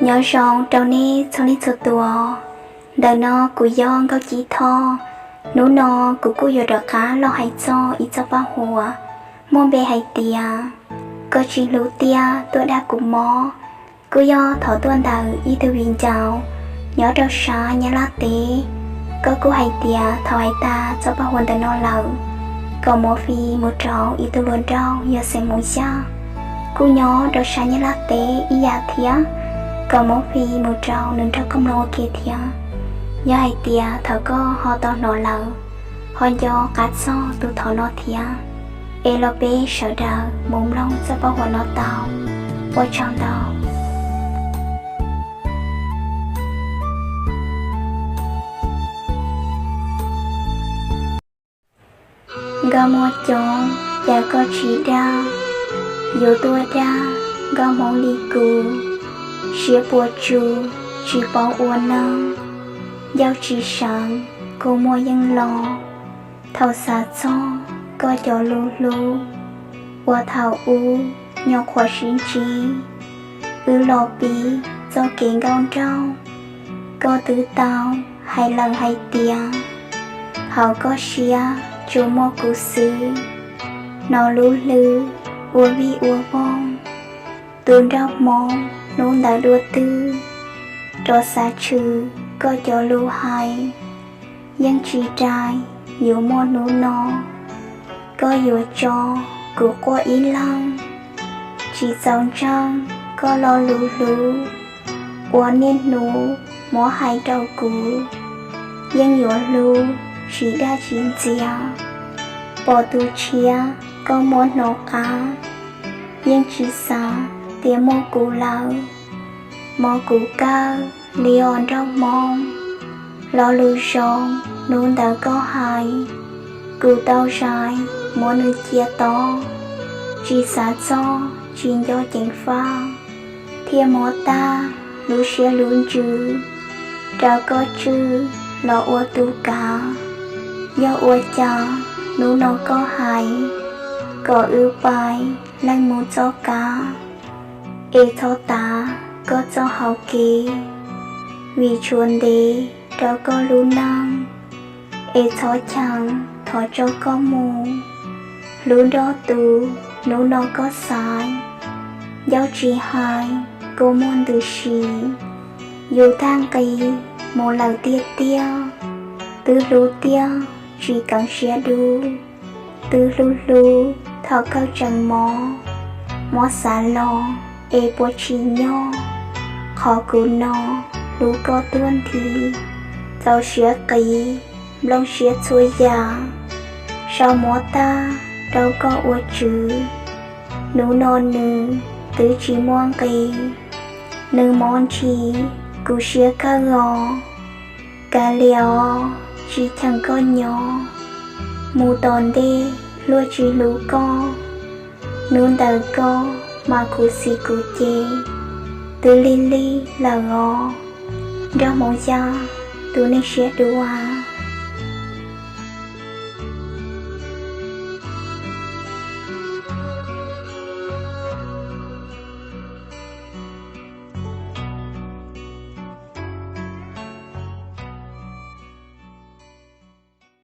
Nyob zoo rau nej txhua leej txhua tus. Ntawm no kuv yog Nkauj Ci Thoj. Hnub no kuv kuj yuav rov qab los hais txog ib txoj paj huam muaj npe hais tias Koj Tsis Hlub Tiag Tuaj Dag Kuv Mob. Kuj yog thov tuaj ntawm ib tug viv ncaus nyob rau sab Nyab Laj teb. Koj kuj hais tias thaum hais tas txoj paj huam ntawm no lawm, kom muab fij mus rau ib tug hluas nraug yog xeem Hmoob Xyooj, kuj nyob rau sab Nyab Laj teb ib yam thiab, kom muab fij mus rau nws nrog koj mloog ua ke thiab. Yog hais tias thaum koj ho tau hnov lawm, ho nco qab txog tus thov no thiab, es los peb sawv daws mus mloog txoj paj huam no tau. Ua tsaug ntau. Nkauj muaj coob, cas koj tsis dag? Yuav tuaj dag nkauj Hmoob li kuv, siab puas tsuaj, tsis paub ua neej, ncauj tsis seev, kua muag yeej los. Thaum xav txog koj cov lus hlub, uas thaum ub nyuam qhuav sib ntsib, wb los pib txoj kev nkauj nraug, koj twb tau hais lawm hais tias, hauv koj siab tsuas muaj kuv xwb. Hnov lub hlwb ua vij ua voog, tus nraug Hmoob hnub ntawd dua twg, rov xav tshwm koj cov lus hais, yeej tsis rais yuav muaj hnub no. Koj yuav tso kuv quaj ib leeg, tsis txaus ntseeg koj lo lus hlub, uas niaj hnub muab hais rau kuv, yeej yuav hlub tsis dag tsis ntxias. Pom tus tshiab koj muab hnov qab, yeej tsis xav tias muaj kuv lawm. Mob kuv kawg li os nraug Hmoob, lo lus zoo hnub ntawd koj hais, kuv tau zais muab nws cia tod, tsis xav txog tsis nco ceev faj, thiaj mob tag lub siab lub ntsws, rau koj tswj los ua tus kav. Yog ua cas hnub no koj hais kom wb pais leej mus txoj kav, es txhob tav koj txoj hauv kev, vim tshuav ntev rau koj lub neej, es txhob cheem thov tso koj mus. Hlub nrog tus hnub no koj xaiv, ncauj tsis hais kua muag ntws si, yus tag nqi mus lawm tiag tiag, twb hlub tiag tsis keev siab dub, twb hlub hlub thaum kawg tseem mob, mob xav los es puas tsim nyog, qhov kuv no hlub koj tuag nthi, txaus siab qiv nplooj siab txhua yam, sau muab tag rau koj ua tswv. Hnub no nws twb tsis muaj nqis, nws mob ntshis kuv siab kawg os. Kav liam os, tsis cheem koj nyob, mus tom ntej luag tsis hlub koj. Hnub ntawd koj mas khuv xim kuv ces, twb lig lig lawm os, nraug Hmoob Xyooj tus neeg siab dua.